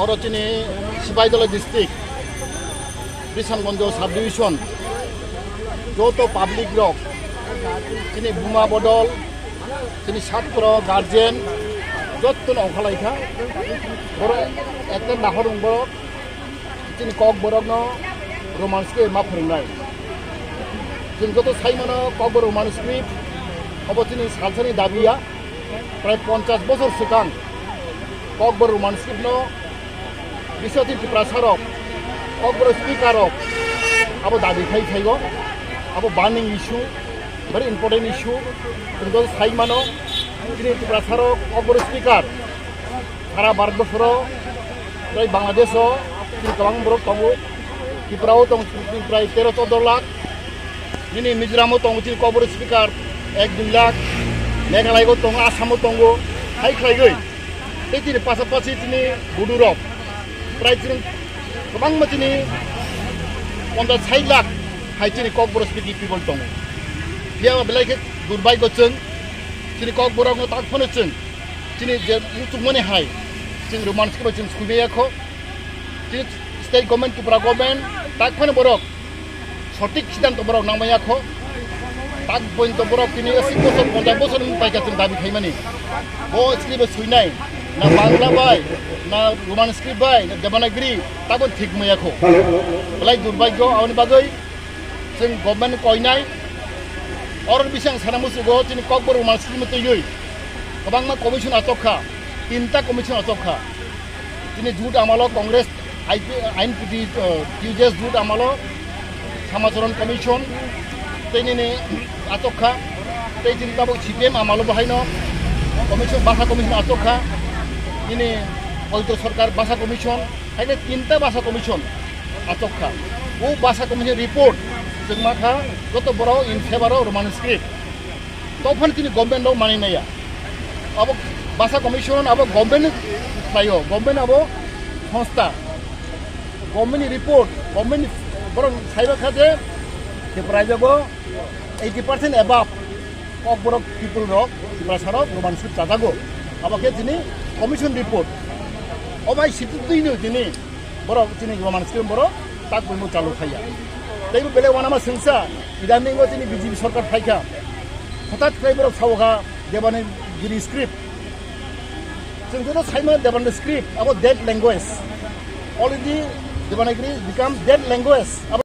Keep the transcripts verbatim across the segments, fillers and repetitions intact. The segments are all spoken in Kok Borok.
Oro chini Sipaijala district, Bisramganj sub division, joto public rok, chini buma bodol, chini satro, guardian, jotto no ongkha lai kha. Borok ekta nahor wng borok, chini Kokborok no Roman script ma phwrwngnai. Chwng joto sai mano Kokborok Roman script, obo chini salsani dabi ya. Prai ponchas bosor swkang Kokborok Roman script no bisati Tiprasa rok, Kokborok speaker rok abo dabi khai phaigo. Abo burning issue, very important issue. Chwng joto sai mano, chini Tiprasa rok, Kokborok speaker sara Bharat borsoro, tei Bangladesh o chini kwbang borok tongo. Tripura o tong chini prai tero chodo lakh. Nini Mizoram o tongo chini Kokborok speaker ek dui lakh. Meghalaya o tongo, Assam o tongo. Hai khlaiwi tei chini pasapasi chini Bodo rok prai chini kwbangma chini ponchas sai lakh hai chini Kokborok speaking people tongo. Phiya belai khe durbhagyo chwng chini Kokborok no tak phano chwng chini je muchungmani hai chini Roman script bai chwng sumaiya kho. Chini state government, Tripura government tak phano borok sothik siddhanto borok nangmaya kho. Tak pointo borok tini asik bosor, ponchas bosor wng paikha chwng dabi khaimani. Bo script bai suinai, na Bangla bai, na Roman script bai, na Devanagiri, tabo thik maya kho. Belai durbhagyo, aboni bagwi chwng government koinai. Oro bising sana musugo chini Kokborok Roman script twiwi kwbangma commission achok kha, tinta commission achok kha. Chini jut amalo Congress, I P, I N P T, uh, T U J S jut amalo Samacharan Commission, tei nini achok kha, tei chini tabuk C P M amalo bahaino commission, Basa Commission achok kha, nini Poito Sarkar Basa Commission, hai khe tinta Basa Commission achok kha. O Basa Commission report chwng ma kha, joto borok in favor of Roman script. Tophano chini government rok mani maya. Abo Basa Commission abo government ni khlaio, government abo songstha. Government ni report, government ni borok saiba kha je Tripura jago eighty percent above Kokborok people rok, Tiprasa rok Roman script chajago. Abo khe chini commission report. O bai situ twi no chini borok chini Roman script borok tak buino chalu khaiya. Tei bo belai wanama sengsa, idaningo chini B J P sorkar phaikha. Hothat khlai borok sao kha Devanagiri script. Chwng joto saima Devanagiri script, abo dead language. Already Devanagiri become dead language. Abo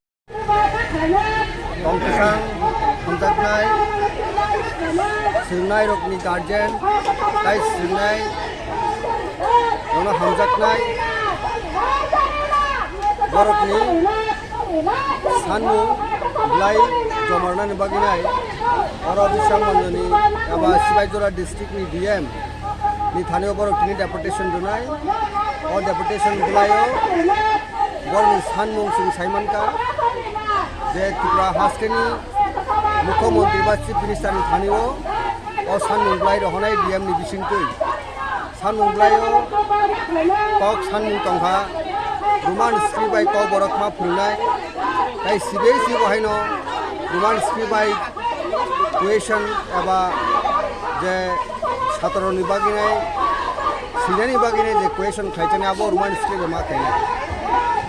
Tongthwsang hamjaknai, swrwngnairokni guardian, tai swrwngnai rokno hamjaknai. Borokni sanmung belai joma rwnani bagwi nai oro Bisramganjni eba Sipaijala district ni D M ni thani o borok tini deputation rwnai. O deputation bwlaio borokni sanmung chwng sai mankha je Tripura hasteni Mukhyamantri ba Chief Minister ni thani o, o sanmung bwlai rohonai D M ni bisingtwi. Sanmung bwlaio kok sanmung tongkha, Roman script bai Kokborok ma phwrwngnai, tai C B S E bo haino Roman script bai question eba je satroni bagwinai, sinani bagwinai je question khlaijani abo Roman script bai ma khainai.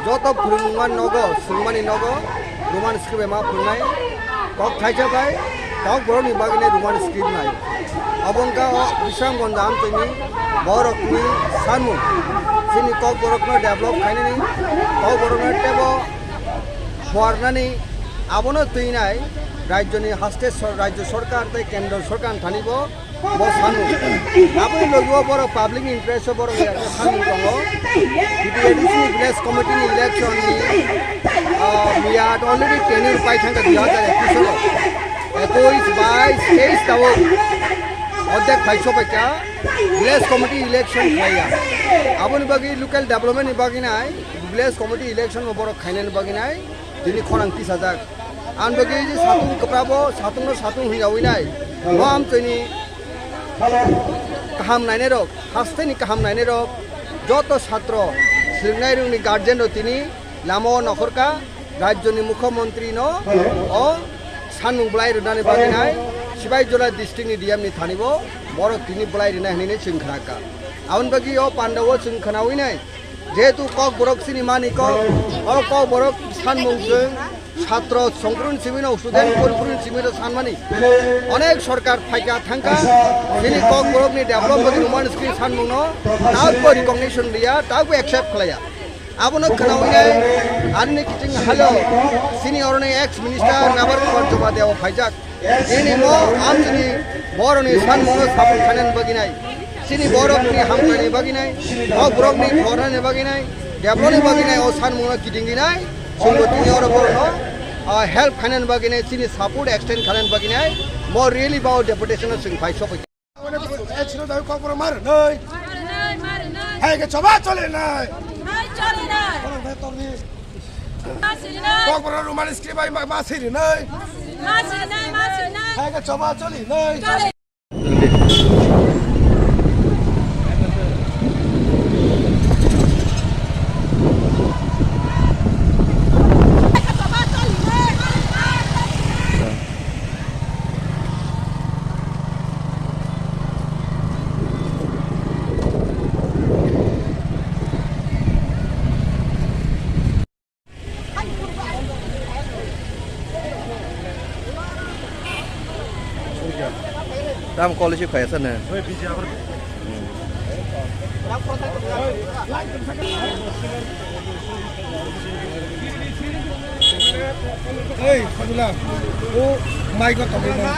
Joto phwrwngma nogo, swrwngmani nogo, Roman script bai ma phwrwngnai, kok thaisa bai Kokborokni bagwinai Roman script nai. Obo wngkha o Bisramganj amtwini borokni sanmung. Chini Kokborokno develop khainani, Kokborokno teibo phuarnani, abono twinai rajyoni haste sor-, rajyo sorkar tei kendro sorkar thani bo bo sanmung. Aboni logi o borok public ni interest o borok ya khe sanmung tongo. B T A D C ni village committee ni election ni, ah, miyat already tenure pai thangkha dui hazar ekush o. Ekush, bais, teis tabuk ordek phai sobaikha village committee election khlaiya. Aboni bagwi local development ni bagwi nai village committee election bo borok khainani bagwi nai tini khorang tisajak. Ang bagwi je satung kwprabo, satungno satung hwnjawi nai. Bo amtwini kaham nainai rok, hasteni kaham nainai rok, joto satro, swrwngnai rokni guardian rok tini lama o nokhorkha, rajyoni mukhyamantri no o sanmung bwlai rwnani bagwi nai, Sipaijala district ni D M ni thani bo borok tini bwlai rwnai hwnwi chwng khnakha. Aboni bagwi o panda o chwng khnawi nai, Jehetu Kokborok chini mani kok, o Kokborok sanmung chwng satro songkurun simi no, student kurkurun simi no sanmani. Onek sorkar phaikha thangkha, chini Kokborok ni development ni Roman script sanmung no, tabukbo recognition liya, tabukbo accept khlaiya. Abono khnawi nai, ani kiching halo, chini oroni ex minister Mevar Kumar Jamatia o phaijak. Chini mo amchini boroni sanmungno support khainani bagwi nai. Chini borokni hamkrai ni bagwi nai. O borokni khornani bagwi nai. Developni bagwi nai o sanmungno kidingwi nai. Chwngbo tini oro borokno, ah, help khainani bagwi nai. Chini support extend khainani bagwi nai. Mo rally ba o deputation no chwng phai sokoi. Ekshino dawi kokborok mar nai. Hai ke choba chole nai. Kokborok Roman script bai ma siri nai. Hai ke choba chole nai. Tam college kaya sana. Hey, Fadila. O, mic ko tabi na.